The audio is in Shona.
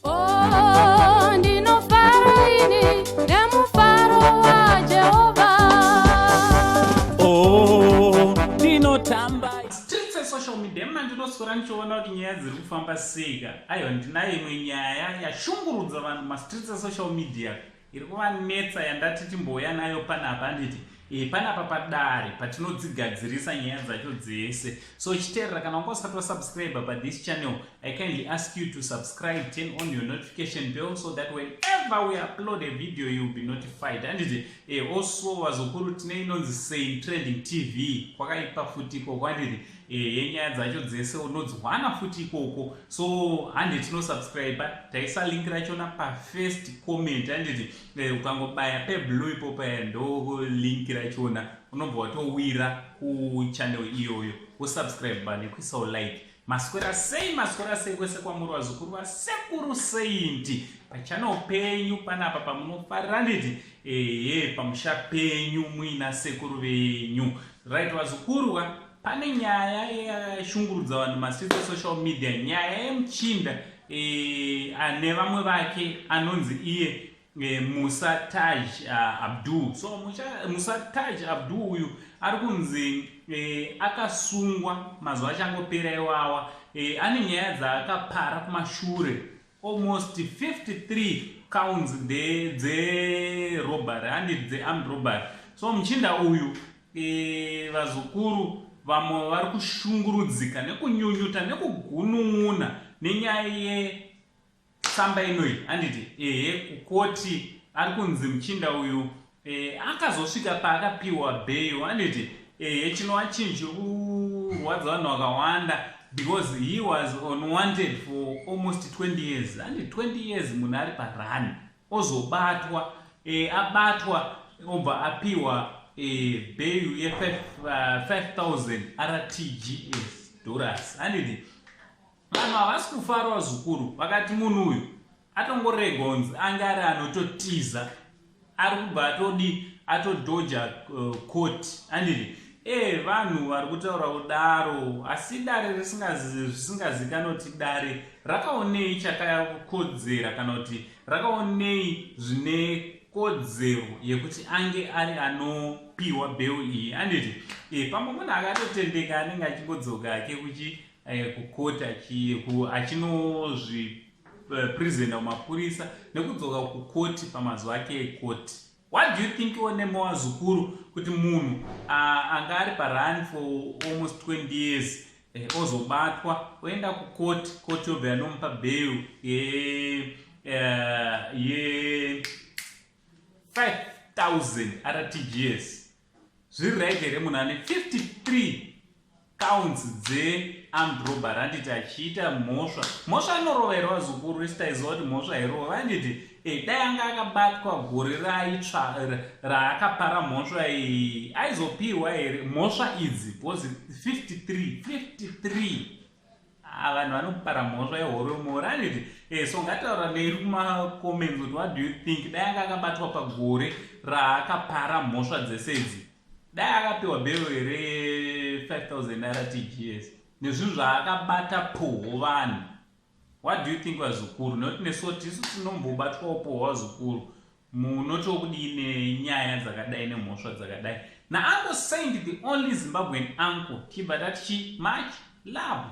Oh, ndinofara ini nemufaro waJehovha. Oh, ndinotamba. Streets esocial media mandinoswera ndichiona kuti nyaya dziri kufamba seika. Aiwa, ndinayo imwe nyaya yashungurudza vanhu mastreets esocial media, iri kuvanetsa, yandati timbouya nayo panapa, handiti? Panapa padare patinodzigadzirisa nyaya dzacho dzese. So chiteerera, kana wanga usati wasubscribe pathis channel, I kindly ask you to subscribe, turn on your notification bell so that whenever we upload a video, you'll be notified, handiti? Also, vazukuru, tine inonzi Saint Trending TV, kwakaipa futi ikoko, handiti? Yenyaya dzacho dzese unodzwana futi ikoko. So handi tinosubscribe, taisa link rachona pafirst comment, handiti? Ukangobaya peblue ipopa, ndo link rachona, unobva watowira kuchannel iyoyo, wosubscribe nekuisawo like. Maswera sei, maswera sei kwese kwamuri, vazukuru vaSekuru Saint, pachannel penyu panapa pamunofarira, handiti? Ehe, pamusha penyu muina sekuru venyu, right? Vazukuru, pane nyaya yashungurudza vanhu mastreets esocial media, nyaya yemuchinda ane vamwe vake anonzi iye Musa Taj Abdul. So Musa Taj Abdul uyu ari kunzi akasungwa mazuva achangopera iwawa. Ane nyaya dzaakapara kumashure, almost 53 counts dzerobbery, handiti? Dzearmed robbery. So muchinda uyu, vazukuru, vamwe vari kushungurudzika nekunyunyuta nekugunun'una nenyaya yetsamba inoyi, handiti? Ehe, kukoti ari kunzi muchinda uyu akazosvika paakapiwa bail, handiti? Ehe, chinova chinhu chiri kurwadza vanhu vakawanda because he was unwanted for almost 20 years, handiti? 20 years munhu ari parun, ozobatwa, abatwa obva apiwa bail ye5000 RTGS dollars, handiti? Vanhu havasi kufara, vazukuru. Vakati munhu uyu atongoregwa kunzi anga ari anototiza, ari kubva atodi atodhoja court, handiti? Vanhu vari kutaura kudaro, asi dare risingazikanwa kuti dare rakaonei chakakodzera kana kuti rakaonei zvine kodzero yekuti ange ari anopiwa bail iyi, handiti? Pamwe munhu akatotendeka anenge achingodzoka ake kuchi kukoti achinozvipresenta kumapurisa nekudzoka kukoti pamazuva ake ekoti. What do you think onemo, vazukuru, kuti munhu anga ari parun for almost 20 years, ozobatwa, oenda kukoti, koti yobva yanomupa bail ye 5000 RTGS, zviri right here? Munhu ane 53 counts dzearmed robbery, handiti? Achiita mhosva, mhosva inorova here, vazukuru? Isi taiziva kuti mhosva hairova, handiti? Dai anga akabatwa gore raitsva raakapara mhosva iyi, aizopiwa here mhosva idzi? Because 53, 53, vanhu vanopara mhosva yehoromoro, handiti? So ngataura nei kumacomments kuti what do you think? Dai anga akabatwa pagore raakapara mhosva dzese idzi, dai akapiwa bail here 5000 RTGS nezvinhu zvaakabata poho vanhu? What do you think, vazukuru? Nekuti nesuwo tisu tinombobatwawo poho, vazukuru. Munotokudii nenyaya dzakadai, nemhosva dzakadai? Nauncle Saint, the only Zimbabwean uncle, tibva tatichi much love.